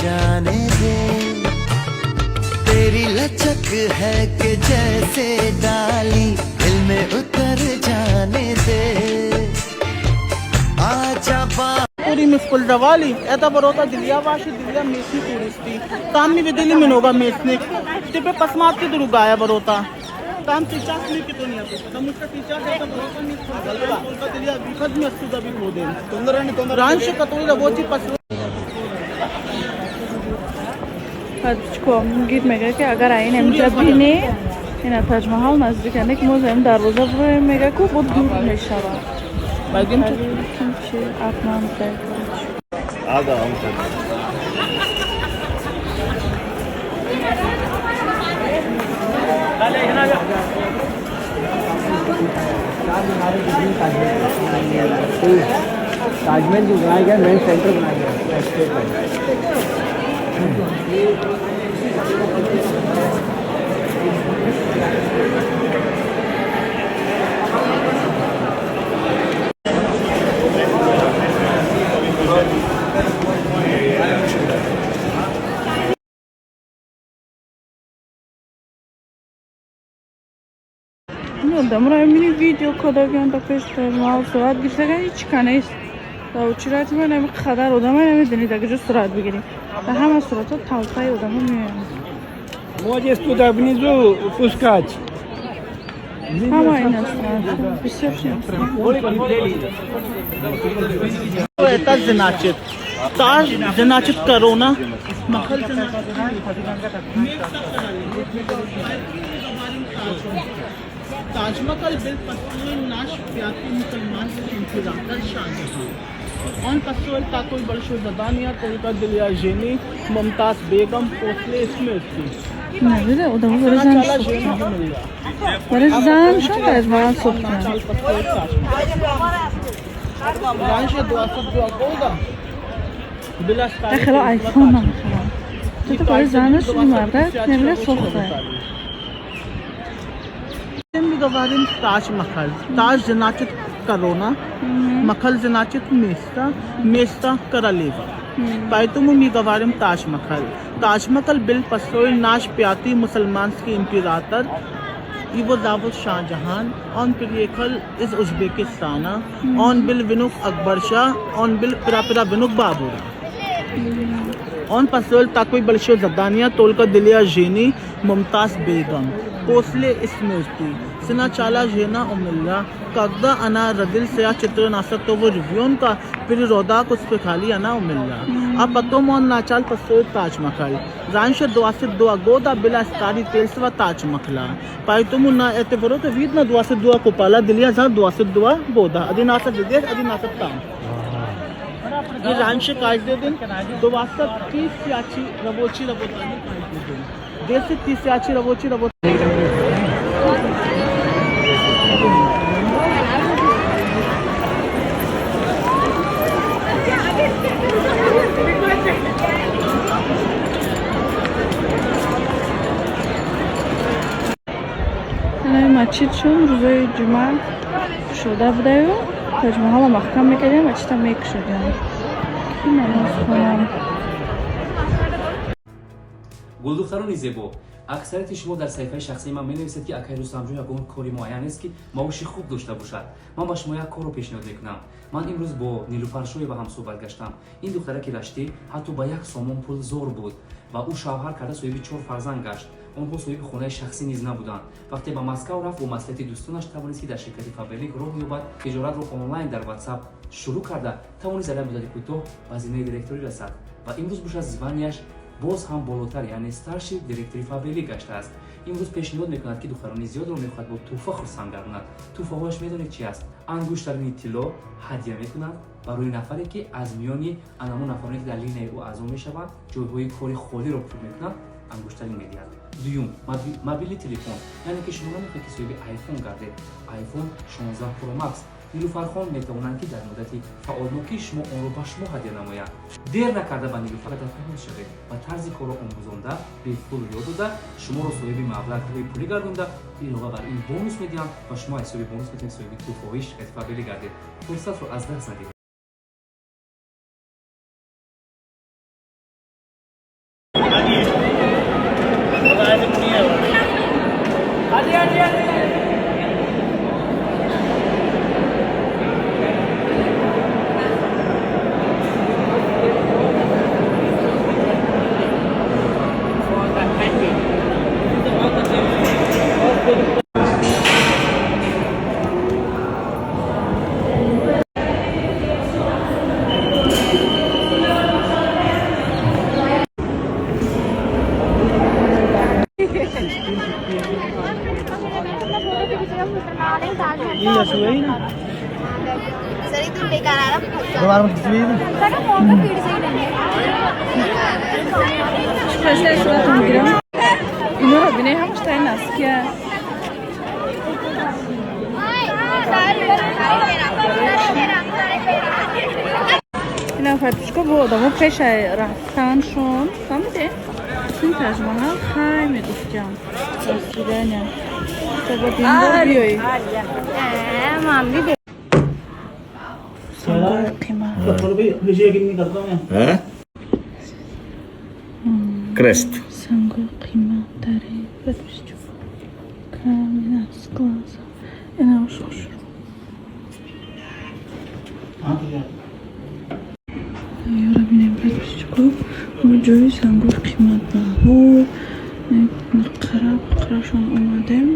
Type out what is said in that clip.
जाने दे। तेरी लचक है कि जैसे डाली, दिल में उतर जाने दे। आजा बा Тури ми использовали, это ворота для вашей, для местных туристы. Там мы видели много местных. Теперь посмотрите другая ворота. Там сейчас никто нет, потому что сейчас это ворота не использовали, только для выход мы отсюда выходим. Раньше, который рабочий построил. Чико гид мега, ки агар айн амҷа бинӣ, ина Таҷмаҳал наздик ане, ки мо заим дарвоза буроем, мега, ку бо дур мешавад. Пойдемте. Чи атман. هذا. ताजमहल जो बनाया गया, मेन सेंटर बनाया गया स्टेट में। Одамро мини видео кадагиан, да пеш Таҷмаҳал сурат гирифтаган, ҳеч ка нест. Да очирати ман ами қадар одама намедонӣ, дар куҷо сурат бигирӣ. Дар ҳама суратҳо талпаи одамо меоянд. Можешь туда внизу пускать. Ҳама ин ҳастанд, бисёр. Это значит ताज, значит корона, махал, значит Taj Mahal был построен наш пятый мусульманский император Шахджахан. Он построил такой большой задание только для жены Мумтаз Бегам после смерти. Надида, одамо барои зан сохтан, барои заншон Таҷмаҳал сохтан. Раньше 22 года была Хело айфон намехарам. То барои занаш мардак немира сохта. Мы говорим Taj Mahal. Taj значит корона, Махал значит место, место королева. Поэтому мы говорим Taj Mahal. Taj Mahal был построен наш пятый мусульманский император. Его зовут Шахджахан. Он приехал из Узбекистана. Он был внук Акбар Шах, он был прапра внук Бабура. Он построил такой большое здание только для жены Мумтаз Бегам. После смерти сначала жена умерла, когда она родился 14 ребенка, फिर रोदा को उस खाली она умерла. А потом он начал построить ताजमहल. Раньше 22 года была строительство ताджмахала. Поэтому на это ворота видно 22 купола для за 22 года. 11 здесь, 11 там. И раньше каждый день 20 тысяч рабочих работали каждый день. 10 тысяч рабочих работали. Ана масҷид шун рӯзои ҷумъа кушода будаю, Таҷмаҳала маҳкам мекардем, масҷида мекушодем, ки намоз хонам. Гулдухтарони зебо, аксарияти шумо дар саҳифаи шахсии ман менависед, ки акай Рустамҷон, ягон кори муайян нест, ки маоши хуб дошта бошад. Ман ба шумо як корро пешниҳод мекунам. Ман имрӯз бо Нилуфаршоева ҳамсӯҳбат гаштам. Ин духтараки раштӣ ҳатто ба 1 сомон пул зор буд ва ӯ шавҳар карда, соҳиби чор фарзанд гашт. Онҳо соҳиби хонаи шахсӣ низ набуданд. Вақте ба Москав рафт, бо маслиҳати дӯстонаш тавонист, ки дар ширкати Фаберлик роҳ ёбад. Тиҷоратро онлайн дар Ватсап шурӯъ карда, тавонист дар як муддати кӯтоҳ ба зинаи директорӣ расад ва имрӯз бошад, звания ш боз ҳам болотар, яъне старший директори Фаберлик гаштааст. Имрӯз пешниҳод мекунад, ки духтарони зиёдро мехоҳад бо тӯҳфа хурсанд гардонад. Тӯҳфаҳояш медонед чи аст? Ангуштарини тилло ҳадя мекунад барои нафаре, ки аз миёни анамон нафароне, ки дар линияи ӯ аъзо мешаванд, ҷойҳои кори холиро пур мекунанд, ангуштарин медиҳад. Дуюм, мобилни телефон, яъне ки шумо намехоҳед, ки соҳиби Айфон гардед, Айфон 16 Pro Max Нилуфархон метавонанд, ки дар муддати фаъолнокии шумо онро ба шумо ҳадя намоянд. Дер накарда ба Нилуфар дар тамос шавед ва тарзи корро омӯзонда, бепул ёд дода, шуморо соҳиби маблағҳои пулӣ гардонда, илова бар ин бонус медиҳанд ва шумо аз ҳисоби бонус метавонед соҳиби тӯҳфаҳои ширкати Фаберлик гардед. Фурсатро аз даст надиҳед. Sir इधर लेकर आ रहा। दोबारा मत खिंचवाइए ना। सर फोटो फीड से ही लेंगे। Фаслаи суратам гирам. Иноро бинед, ҳамаш таи носки. Инам фартушка бо одамо пешай рафтаншон, фаҳмиде? Ин Таҷмаҳал хай мегуфтям. До свидания. То ба динбор биёӣ. Сангои қимат. हैं क्रेस्ट। Сангои қимат дари подписчик. Камина с глаза. Ина уж хушрӯ. Ёра бинем, подписчико, мо ҷои сангои қиматбаҳо нақара бақарашон омадем.